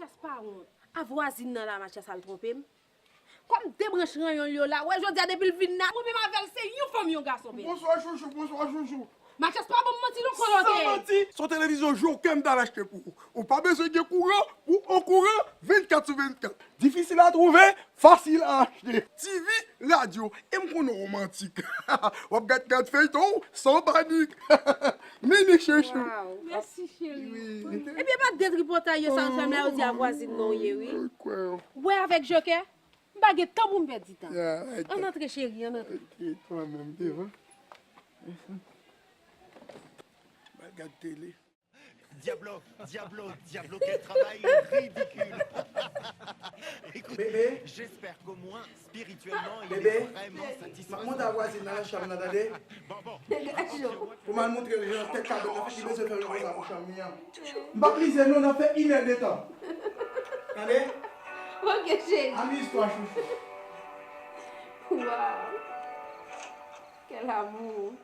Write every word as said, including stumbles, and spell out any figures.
Matyas pa wont. A vwazin nan la, Matyas al twonpe m. Kòm de branch ranyon l yo la, wè jodi a depi l vin la, mwen menm avè l se yon fanm yon gason, bebe. Bonswa chouchou, bonswa chouchou. Matyas pa ban m manti non, kolote. San manti, se yon televizyon Joker m t al achte pou ou. Ou pa bezwen gen kouran pou okouran vennkat sou vennkat. Difisil a twouve, fasil a achte. T V, radyo, e m konnen w womantik. W ap gad gad feyton w san panik. Mini chouchou. Waw, mèsi cheri. Wi. Ebyen pa de tripotay yo sa yo fè m la yo di a vwazin non w ye wi. Mwen kwè w. Wè avèk Joker, m pa gen tan pou m pèdi tan. Ann antre cheri, ann antre. Ok, twa menm devan. M al gad tele. Diablo, Diablo, Diablo, quel travail ridicule. Écoute, bébé, j'espère qu'au moins spirituellement, il est vraiment satisfait. M ap monte a vwazin nan nan chanm nan, tande. Bon, bon. Pou m al montre l jan tèt kabrit nan fè ki bezwen fè yon konsa pou chanm li an. M p ap mize non, n ap fè inèdtan. Tande? Ok, cheri. Amuse-toi, chouchou. Waw. Quel amour.